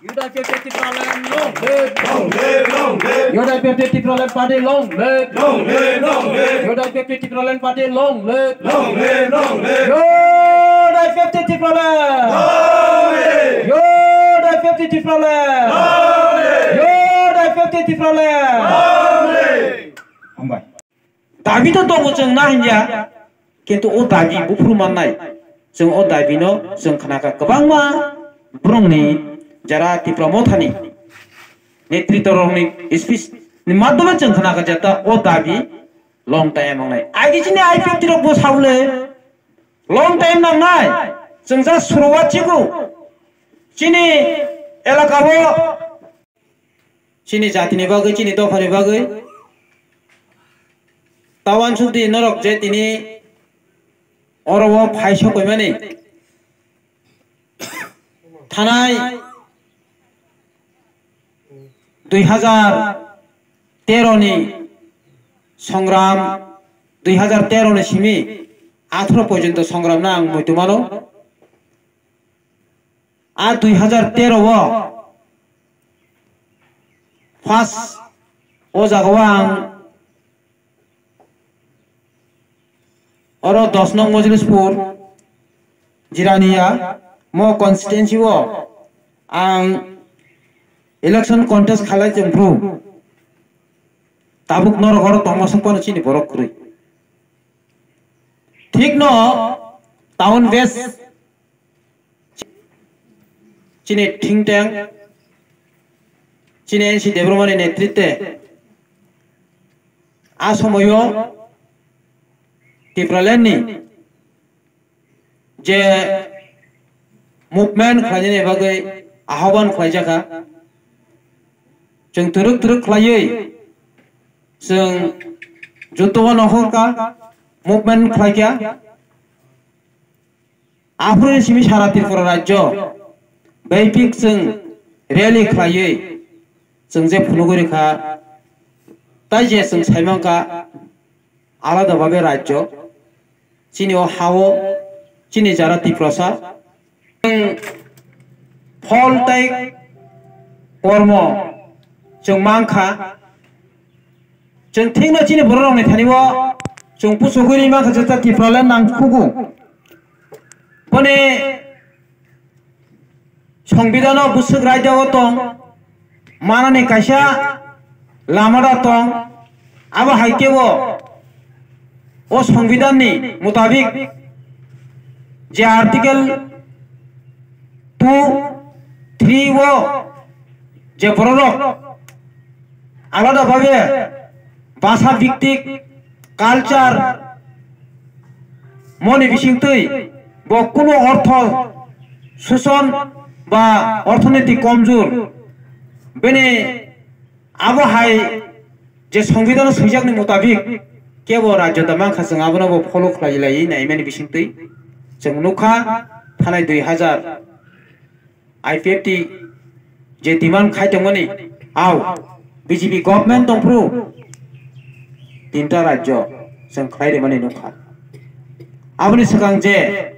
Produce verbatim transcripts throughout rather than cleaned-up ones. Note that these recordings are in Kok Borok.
United Tipraland long live! Long live, long live! United Tipraland Party long live! Long live, long live! United Tipraland Party long live! Long live, long live! United Tipraland! Long live! United Tipraland! Long live! United Tipraland! Long live! Hambai. Dabi to tongo chwng na hinya, kintu o dabi buphuru mannai. Chwng o dabi no chwng khnakha kwbangma borokni jara Tipra Mothani netrito rokni speech ni madhyome chwng khnakha jeta o dabi long time wngnai. Agi chini I P F T rok bo sabole long time nangnai. Chwng ja suruwat chigo chini elaka o. Chini jatini bagwi, chini dophani bagwi. Tawan sudi norok je tini oro o phai sokoimani. Thanai dui hajar tero ni songram, dui hajar tero ni simi atharo porjonto songram no ang muitu mano. A dui hajar tero o first o jaga o ang oro dos nong Mojlispur Jirania mo constituency o ang election contest khalai chwng bru. Tabuk norok oro tongma sokpano chini borok kwrwi. Thik no town base chini think tank, chini N C Debbarmani netritwe a somoyo Tipraland ni je movement khlainani bagwi ahoban khlaijakha, chwng twrwk twrwk khlaiwi chwng joto uanokha movement khlaikha. Aphuru simi sara Tripura rajyo baipik chwng rally khlaiwi chwng je phunugwi rwkha, tai je chwng saimankha alada babe rajyo, chini o ha-o chini jara Tiprasa chwng phol tei kormo chwng mankha. Chwng thikno chini bororokni thani o chwng puchugwi rwi mankha, jeta Tipraland nangkhugo. Boni Songbidan o bwswk raida o tong, manani kaisa lama da tong, abo hai khe bo o Songbidan ni mutabik je Article two, three o je bororok alada bhabe basa biktik, culture, moni bisingtwi bo kunu ortho suson ba orthoniti komjor, bini abo hai je Songbidan swijakni mutabik kebo rajyo da mankha, chwng abono bo follow khlai lai naimani bisingtwi chwng nukha thanai dui hajar I P F T je demand khai tongmani, au B J P government tongphuru tinta rajyo chwng khlai rimani nukha. Aboni swkang je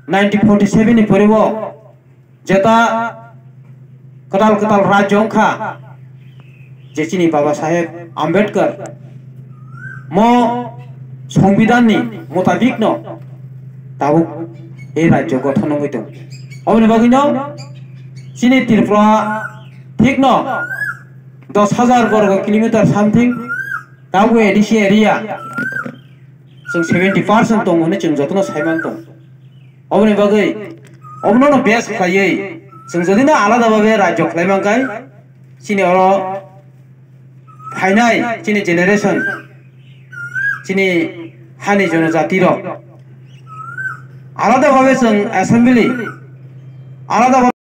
nineteen forty seven ni poribo jeta kwtal kwtal rajyo wngkha, je chini Baba Saheb Ambedkar mo Songbidan ni mutabik no tabuk ei rajyo gothon wngwi tongo. Oboni bagwi no chini Tripura thik no dos hajar borgo kilometer something tabuk A D C area chwng seventy percent tongo hwnwi chwng jotono saiman tongo. Oboni bagwi obono no base khlaiwi chwng jodi no alada babe rajyo khlai mankhai, chini oro phainai chini generation, chini hani jonojati rok alada babe chwng assembly alada